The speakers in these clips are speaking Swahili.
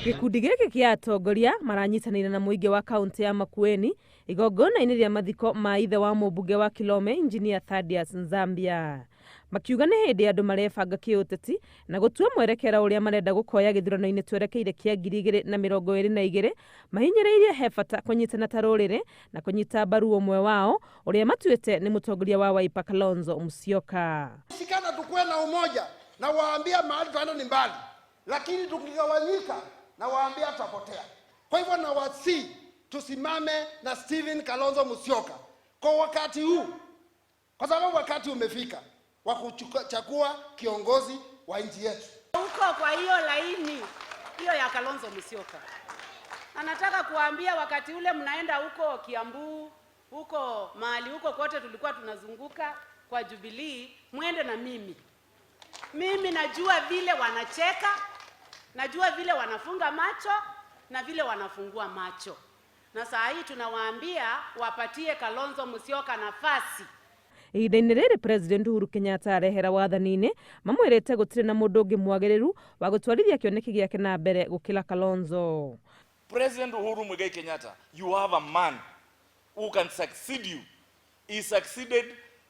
Gĩkundi gĩkĩ kĩa atongoria maranyitanĩire na mũingĩ wa kaunti ya Makueni igongona-inĩ rĩa mathiko ma ithe wa mũmbunge wa Kilome, Engineer Thaddeus Nzambia, makiuga nĩ hĩndĩ andũ marebanga kĩũteti na gũtua mwerekera ũrĩa marenda gũkoya gĩthurano-inĩ twerekeire kĩa 2022, mahinyĩrĩirie he bata kũnyitana ta rũrĩrĩ na kũnyita mbaru ũmwe wao ũrĩa matuĩte nĩ mũtongoria wa Wiper, Kalonzo Musyoka. Shikana, tukuwe na umoja, na waambia mahali tunaenda ni mbali, lakini tukigawanyika, na waambia tutapotea. Kwa hivyo nawasihi tusimame na Stephen Kalonzo Musyoka kwa wakati huu, kwa sababu wakati umefika wa kuchagua kiongozi wa nchi yetu. Huko kwa hiyo laini hiyo ya Kalonzo Musyoka, na nataka kuambia wakati ule mnaenda huko Kiambu, huko mahali huko kote tulikuwa tunazunguka kwa Jubilee, mwende na mimi. Mimi najua vile wanacheka, najua vile wanafunga macho na vile wanafungua macho, na saa hii tunawaambia wapatie Kalonzo Musyoka nafasi. Ihinda-inĩ rĩrĩ President Uhuru Kenyatta arehera wathani-inĩ, mamwĩrĩte gũtirĩ na mũndũ ũngĩ mwagĩrĩru wa gũtwarithia kĩoneki gĩake na mbere gũkĩra Kalonzo. President Uhuru Muigai Kenyatta, you have a man who can succeed you. He succeeded,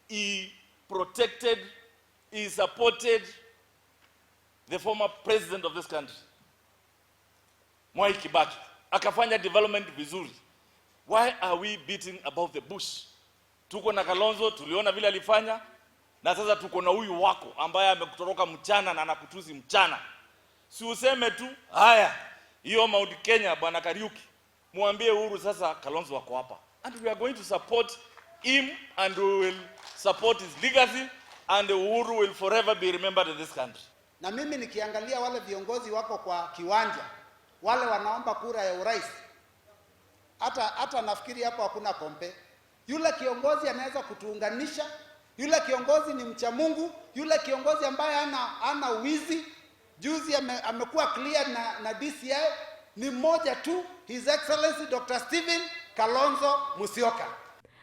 he protected, he supported the former president of this country, Mwai Kibaki. Akafanya development vizuri. Why are we beating about the bush? Tuko na Kalonzo, tuliona vile alifanya, na sasa tuko na huyu wako ambaye amekutoroka mchana na anakutusi mchana. Si useme tu haya, hiyo Mount Kenya, bwana Kariuki, muambie Uhuru sasa Kalonzo wako hapa, and we are going to support him and we will support his legacy and Uhuru will forever be remembered in this country. Na mimi nikiangalia wale viongozi wako kwa kiwanja, wale wanaomba kura ya urais, hata nafikiri hapo hakuna compare. Yule kiongozi anaweza kutuunganisha, yule kiongozi ni mcha Mungu, yule kiongozi ambaye ana wizi. Juzi amekuwa clear na DCI, ni mmoja tu, His Excellency Dr. Stephen Kalonzo Musyoka.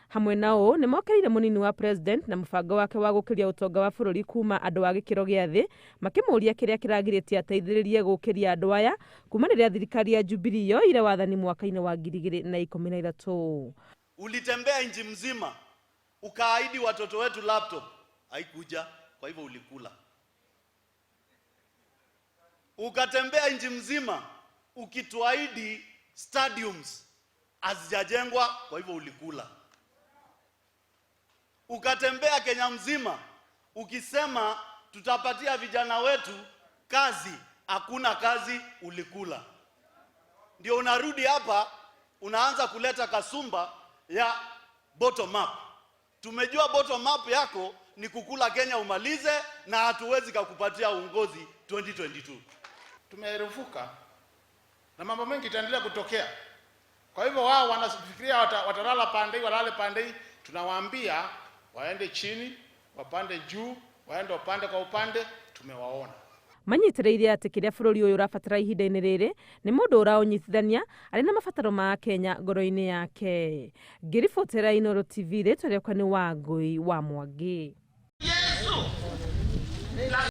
Hamwe na ũũ nĩ mokĩrĩire mũnini wa president na mũbango wake wa gũkĩria ũtonga wa bũrũri kuma andũ a gĩkĩro gĩa thĩ, makĩmũũria kĩrĩa kĩragirĩtie ateithĩrĩrie gũkĩria andũ aya kuma rĩrĩa thirikari ya Jubilee yoire wathani mwaka-inĩ wa 2013. Ulitembea nchi mzima ukaahidi watoto wetu laptop, haikuja, kwa hivyo ulikula. Ukatembea nchi mzima ukituahidi stadiums, hazijajengwa, kwa hivyo ulikula. Ukatembea Kenya mzima ukisema tutapatia vijana wetu kazi, hakuna kazi, ulikula. Ndio unarudi hapa unaanza kuleta kasumba ya bottom up. Tumejua bottom up yako ni kukula Kenya umalize, na hatuwezi kukupatia uongozi 2022. Tumeerevuka na mambo mengi itaendelea kutokea. Kwa hivyo wao wanafikiria watalala pande hii, walale pande hii. Tunawaambia waende chini, wapande juu, waende upande kwa upande, tumewaona. Manyitĩrĩire atĩ kĩrĩa bũrũri ũyũ ũrabatara ihinda-inĩ rĩrĩ nĩ mũndũ ũraũnyitithania arĩ na mabataro ma Kenya ngoro-inĩ yake. Ngĩribotera Inooro TV, rĩtwa rĩakwa nĩ Wangũi wa Mwangi.